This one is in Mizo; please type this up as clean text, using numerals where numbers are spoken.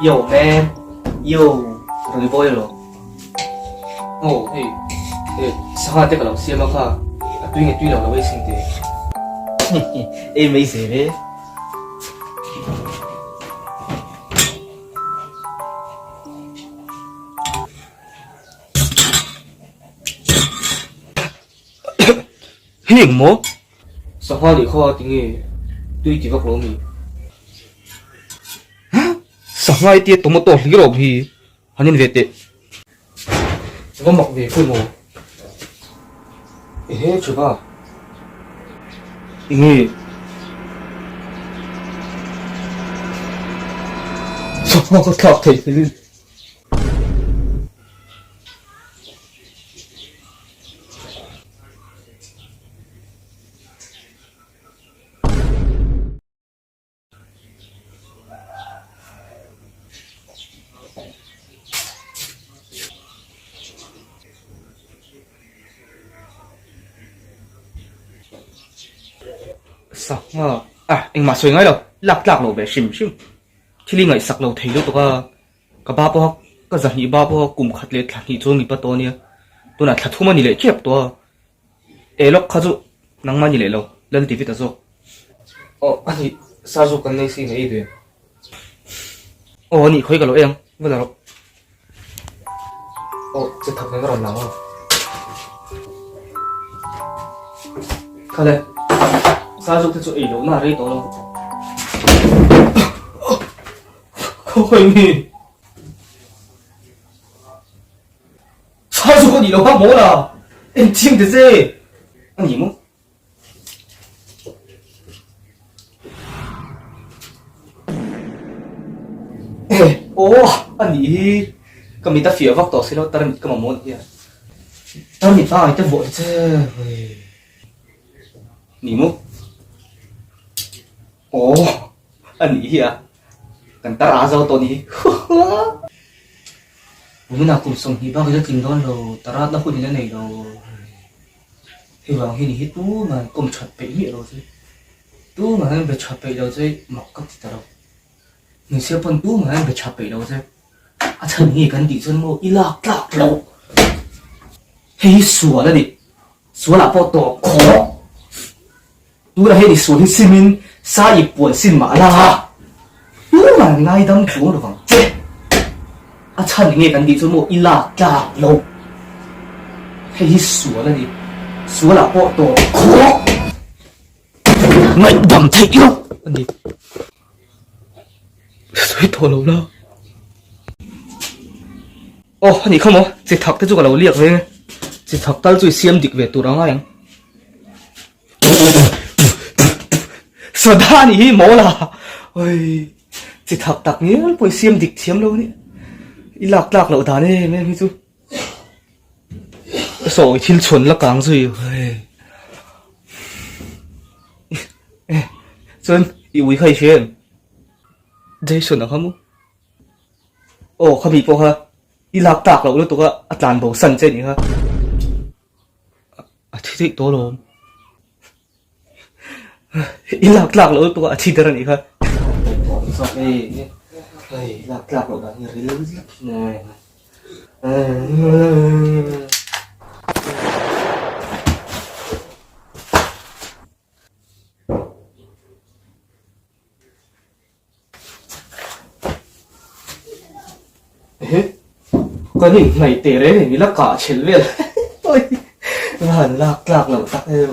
Yo man, yo, rawn i bawi alawm. Oh hei, eh sangha te ka lo siam a kha, a tui nge tui lo lo ei sin te. Ei mai zel e. Hei engmaw? Sangha leh kha tinge tui ti vak lo mi? Sangha i tia tomato hlir awm hi han en ve teh. Va mak ve khawi maw? Ehe Treva. Enge? Sangha ka thlak thei hlel. Sangha ah engmah sawi ngai lo lak tlak lo ve hrim hrim thil i ngaihsak lo thei lutuk a. Ka ba pawha ka zahnih ba pawha kum khat leh thla hnih chu mipa tawh a nia, tunah thla thum a ni leh tep tawh a, e lawk kha chu nangmah a ni leh lo, Lal David a zawk. Aw a nih, sa zawk kan nei si ngei ve. Aw a nih khawi ka lo eng, va la rawh. Aw che thak nen ka rawn lang aw. Khale, sa zawk te chu ei lohna a rei tawh lo. Khawi mi? Sa chu ka nih lo kha maw la? Engthing te che a ni maw? Eh, aw a nih hi ka mit a fiah vak tawh si lo tarmit ka mamawh a ni hian. Tarmit pangai te vuah te che ni maw? Aw a nih hi a, kan tar a zo tawh a nih hi. Kuminah kum 20 bak ila tling dawn lo, taratna hun ila nei lo. Hei vang hi ni hi tunah kawm that peih miah lo che, tunah hian be tha peih lo che mak ka ti ta lo. Hmeichhia pawn tunah hian be tha peih lo che, a chhan nge kan tih chuan maw i lak tlak loh. Hei hi sual a ni, sualah pawh tawp khawh. Tunah hian i sual hi simin sa i puan sin mah la a, tunah ngaidam chuang lovang che. A chhan nge kan tih chu maw i lak tlak lo. Hei hi sual a ni, sualah pawh tawp khawh ngaihdam theih loh a ni. Sawi tawh lo la. Aw a nih kha maw, chi thak te chu ka lo liak ve nge. Chi thak tal chu i siam dik ve tur a ngai ang. Sawda nih hi maw la oi chi thak tak ngial pawh i siam dik thiam lo a nih i lak tlak loh dan em em hi chu sawi thil chhawn la kang zui chuan i ui kha i hria em Jason a kha maw aw khami pawh kha i lak tlak loh lutuk a a tlan bo san che nih kha. A thi daih tawh alawm. I lak tlak loh lutuk a, a thi der a nih kha. Hei lak tlak loh dan hi ril zet nen. Ehe kan inhnaih teh reng em ila kah chhel vel oi va han lak tlak loh tak em.